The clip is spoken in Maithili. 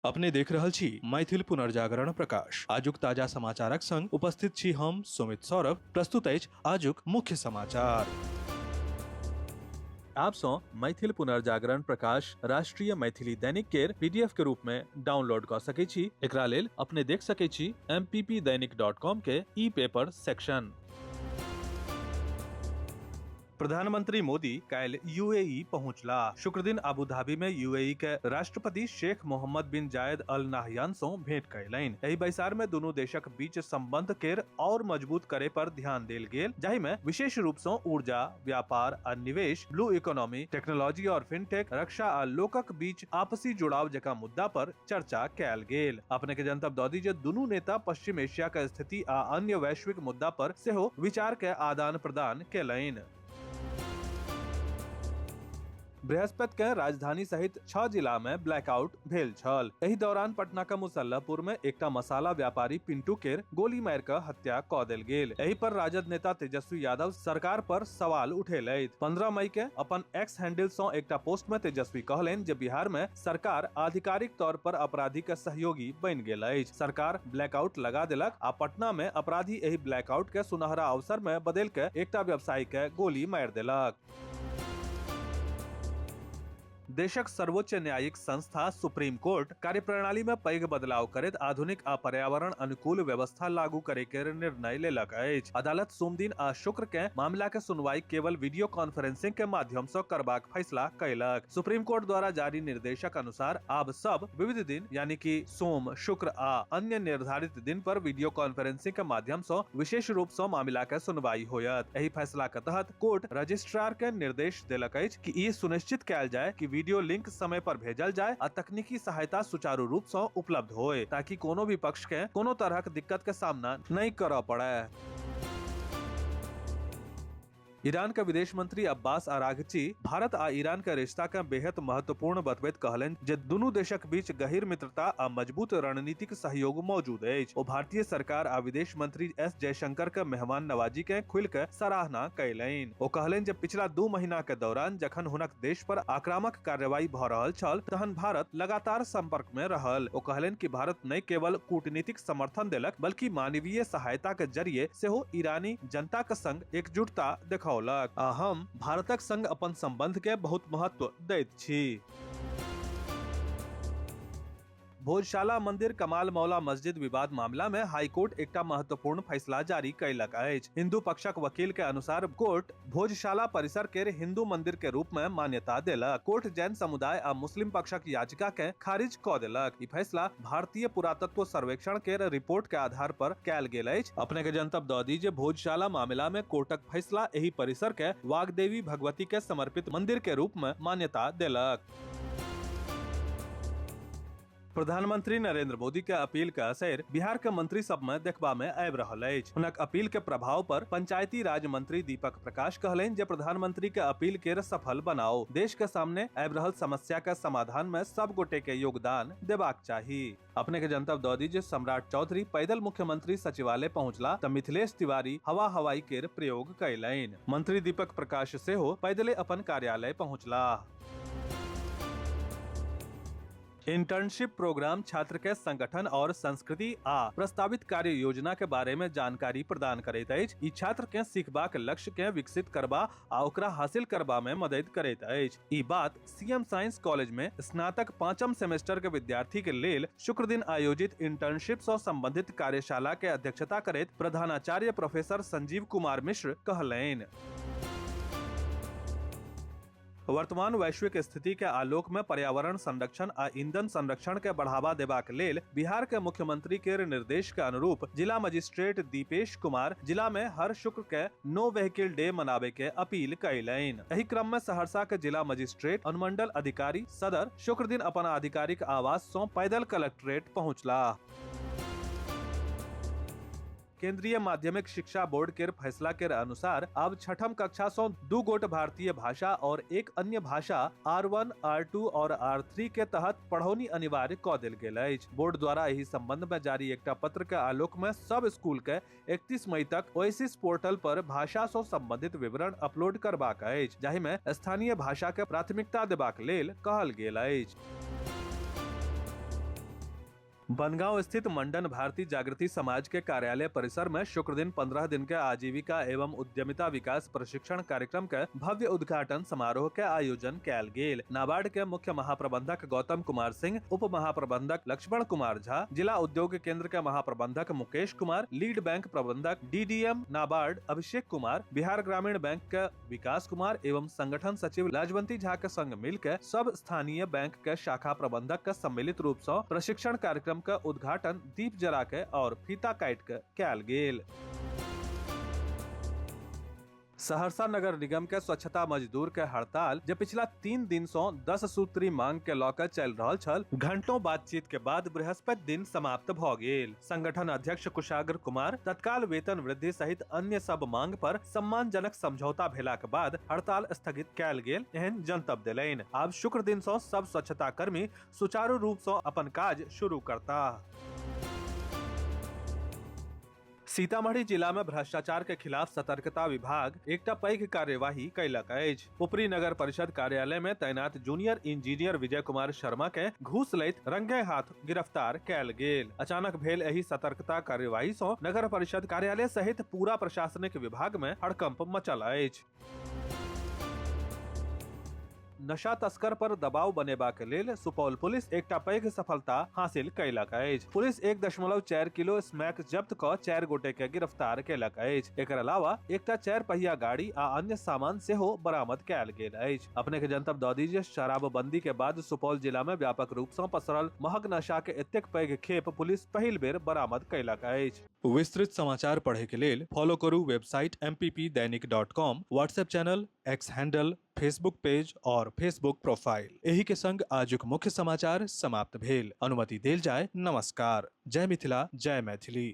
अपने देख रहल छी मैथिल पुनर्जागरण प्रकाश। आजुक ताजा समाचारक संग उपस्थित छी हम सुमित सौरभ। प्रस्तुत अछि आजुक मुख्य समाचार। आपसँ मैथिल पुनर्जागरण प्रकाश राष्ट्रीय मैथिली दैनिक केर पीडीएफ के रूप में डाउनलोड कऽ सकै छी। एकरा लेल अपने देख सकै छी mppdainik.com के ई पेपर सेक्शन। प्रधानमंत्री मोदी काल्हि यूएई पहुंचला। शुक्रदिन अबू धाबी में यूएई के राष्ट्रपति शेख मोहम्मद बिन जायद अल नाहयान सं भेंट कयलनि। एहि बैसार में दुनू देशक बीच संबंध केर और मजबूत करे पर ध्यान देल गेल, जाहि में विशेष रूप सं ऊर्जा, व्यापार आ निवेश, ब्लू इकोनॉमी, टेक्नोलॉजी और फिनटेक, रक्षा आ लोकक बीच आपसी जुड़ाव जकां मुद्दा पर चर्चा कयल गेल। अपने के जनतब दऽ दी जे दुनू नेता पश्चिम एशिया के स्थिति आ अन्य वैश्विक मुद्दा पर सेहो विचार के आदान प्रदान केलनि। बृहस्पति के राजधानी सहित 6 जिला में ब्लैकआउट भेल छल। एहि दौरान पटना के मुसल्लहपुर में एकटा मसाला व्यापारी पिंटू केर गोली मारि कऽ हत्या कऽ देल गेल। एहि पर राजद नेता तेजस्वी यादव सरकार पर सवाल उठेलथि। 15 मई के अपन एक्स हैंडल सं एकटा पोस्ट में तेजस्वी कहलनि जे बिहार में सरकार आधिकारिक तौर पर अपराधी के सहयोगी बनि गेल अछि। सरकार ब्लैकआउट लगा देलक आ पटना में अपराधी एहि ब्लैकआउट के सुनहरा अवसर में बदलि के एकटा व्यवसायी के गोली मारि देलक। देशक सर्वोच्च न्यायिक संस्था सुप्रीम कोर्ट कार्यप्रणाली में पैघ बदलाव करैत आधुनिक आ पर्यावरण अनुकूल व्यवस्था लागू करे के निर्णय लेलक अछि। अदालत सोमदिन आ शुक्र के मामला के सुनवाई केवल वीडियो कॉन्फ्रेंसिंग के माध्यम से करबाक फैसला कयलक। सुप्रीम कोर्ट द्वारा जारी निर्देशक अनुसार आब सब विविध दिन यानी कि सोम, शुक्र आ अन्य निर्धारित दिन पर वीडियो कॉन्फ्रेंसिंग के माध्यम से विशेष रूप से मामला के सुनवाई होयत। एहि फैसला के तहत कोर्ट रजिस्ट्रार के निर्देश देलक अछि कि ई सुनिश्चित कयल जाय कि वीडियो लिंक समय पर भेजल जाय आ तकनीकी सहायता सुचारू रूप से उपलब्ध होय, ताकि कोनो भी पक्ष के कोनो तरहक दिक्कत के सामना नहीं करऽ पड़े। ईरान के विदेश मंत्री अब्बास अराघची भारत आ ईरान के रिश्ता के बेहद महत्वपूर्ण बतबैत कहलनि जे दुनू देशक बीच गहीर मित्रता आ मजबूत रणनीतिक सहयोग मौजूद अछि। ओ भारतीय सरकार आ विदेश मंत्री एस जयशंकर के मेहमान नवाजी के खुलि के सराहना कयलनि। ओ कहलनि जे पिछला 2 महीना के दौरान जखन हुनक देश पर आक्रामक कार्रवाई भ रहल छल तहन भारत लगातार संपर्क में रहल। ओ कहलनि कि भारत न केवल कूटनीतिक समर्थन देलक बल्कि मानवीय सहायता के जरिए सेहो ईरानी जनता के संग एकजुटता देखौलक आ हम भारतक संग अपन संबंध के बहुत महत्व दैत छी। भोजशाला मंदिर कमाल मौला मस्जिद विवाद मामला में हाईकोर्ट एकटा महत्वपूर्ण फैसला जारी कयलक अछि। हिंदू पक्षक वकील के अनुसार कोर्ट भोजशाला परिसर के हिंदू मंदिर के रूप में मान्यता देलक। कोर्ट जैन समुदाय आ मुस्लिम पक्षक याचिका के खारिज क देलक। ई फैसला भारतीय पुरातत्व सर्वेक्षण के रिपोर्ट के आधार पर कयल गेल अछि। अपने के जनतब द दी जे भोजशाला मामला में कोर्टक फैसला एहि परिसर के वाग्देवी भगवती के समर्पित मंदिर के रूप में मान्यता देलक। प्रधानमंत्री नरेंद्र मोदी के अपील के असर बिहार के मंत्री सब में देखबा में आबि रहल अछि। हुनक अपील के प्रभाव पर पंचायती राज मंत्री दीपक प्रकाश कहलनि जे प्रधानमंत्री के अपील के सफल बनाओ, देश के सामने आबि रहल समस्या के समाधान में सब गोटे के योगदान देबाक चाही। अपने के जनतब दऽ दी जे सम्राट चौधरी पैदल मुख्यमंत्री सचिवालय पहुंचला त मिथिलेश तिवारी हवा हवाई केर प्रयोग कयलनि। मंत्री दीपक प्रकाश सेहो पैदले अपन कार्यालय पहुंचला। इंटर्नशिप प्रोग्राम छात्र के संगठन और संस्कृति आ प्रस्तावित कार्य योजना के बारे में जानकारी प्रदान करैत अछि। ई छात्र के सीखबाक लक्ष्य के विकसित करबा आ ओकरा हासिल करबा में मदद करैत अछि। ई बात सीएम साइंस कॉलेज में स्नातक 5म सेमेस्टर के विद्यार्थी के लेल शुक्र दिन आयोजित इंटर्नशिप सँ संबंधित कार्यशाला के अध्यक्षता करैत प्रधानाचार्य प्रोफेसर संजीव कुमार मिश्र कहलनि। वर्तमान वैश्विक स्थिति के आलोक में पर्यावरण संरक्षण आ ईंधन संरक्षण के बढ़ावा देबाक लेल बिहार के मुख्यमंत्री के निर्देश के अनुरूप जिला मजिस्ट्रेट दीपेश कुमार जिला में हर शुक्र के नो व्हीकल डे मनावे के अपील कयलनि। एहि क्रम में सहरसा के जिला मजिस्ट्रेट अनुमंडल अधिकारी सदर शुक्र दिन अपन आधिकारिक आवास सं पैदल कलेक्ट्रेट पहुंचलाह। केंद्रीय माध्यमिक शिक्षा बोर्ड के फैसला के अनुसार अब छठम कक्षा सं 2 गोट भारतीय भाषा और एक अन्य भाषा आर1, आर2 और आर3 के तहत पढ़ौनी अनिवार्य क देल गेल अछि। बोर्ड द्वारा एहि संबंध में जारी एकटा पत्र के आलोक में सब स्कूल के 31 मई तक ओएसिस पोर्टल पर भाषा सं संबंधित विवरण अपलोड करबाक अछि, जाहि में स्थानीय भाषा के प्राथमिकता देबाक लेल कहल गेल अछि। बनगांव स्थित मंडन भारती जागृति समाज के कार्यालय परिसर में शुक्र दिन 15 दिन के आजीविका एवं उद्यमिता विकास प्रशिक्षण कार्यक्रम के भव्य उद्घाटन समारोह के आयोजन कयल गेल। नाबार्ड के मुख्य महाप्रबंधक गौतम कुमार सिंह, उप महाप्रबंधक लक्ष्मण कुमार झा, जिला उद्योग केंद्र के महाप्रबंधक मुकेश कुमार, लीड बैंक प्रबंधक डीडीएम नाबार्ड अभिषेक कुमार, बिहार ग्रामीण बैंक के विकास कुमार एवं संगठन सचिव लाजवंती झा के संग मिलकर सब स्थानीय बैंक के शाखा प्रबंधक के सम्मिलित रूप से प्रशिक्षण कार्यक्रम के उद्घाटन दीप जला के और फीता काट के कयल गेल। सहरसा नगर निगम के स्वच्छता मजदूर के हड़ताल जे पिछला 3 दिन सौ 10 सूत्री मांग के लऽ के चल रहल छल, घंटों बातचीत के बाद बृहस्पति दिन समाप्त भ गेल। संगठन अध्यक्ष कुशाग्र कुमार तत्काल वेतन वृद्धि सहित अन्य सब मांग पर सम्मानजनक समझौता भेला के बाद हड़ताल स्थगित कयल गेल एहन जनतब देलनि। आब शुक्र दिन सौ सब स्वच्छता कर्मी सुचारू रूप सौ अपन काज शुरू करता। सीतामढ़ी जिला में भ्रष्टाचार के खिलाफ सतर्कता विभाग एकटा पैघ कार्यवाही कयलक अछि। पुपरी नगर परिषद कार्यालय में तैनात जूनियर इंजीनियर विजय कुमार शर्मा के घूस लैत रंगे हाथ गिरफ्तार कयल गेल। अचानक भेल एहि सतर्कता कार्यवाही सं नगर परिषद कार्यालय सहित पूरा प्रशासनिक विभाग में हड़कंप मचल अछि। नशा तस्कर पर दबाव बनेबाक लेल सुपौल पुलिस एकटा पैघ सफलता हासिल कयलक अछि। पुलिस 1.4 किलो स्मैक जब्त क 4 गोटे के गिरफ्तार कयलक अछि। एकर अलावा एकटा 4 पहिया गाड़ी आ अन्य सामान सेहो बरामद कयल गेल अछि। अपने के जनतब दऽ दी जे शराबबंदी के बाद सुपौल जिला में व्यापक रूप सं पसरल महग नशा के एतेक पैघ खेप पुलिस पहिल बेर बरामद कयलक अछि। विस्तृत समाचार पढ़े के लेल फॉलो करू website mppdainik.com, WhatsApp channel, X handle, Facebook page और फेसबुक प्रोफाइल। एही के संग आजुक मुख्य समाचार समाप्त भेल। अनुमति देल जाय। नमस्कार। जय मिथिला, जय मैथिली।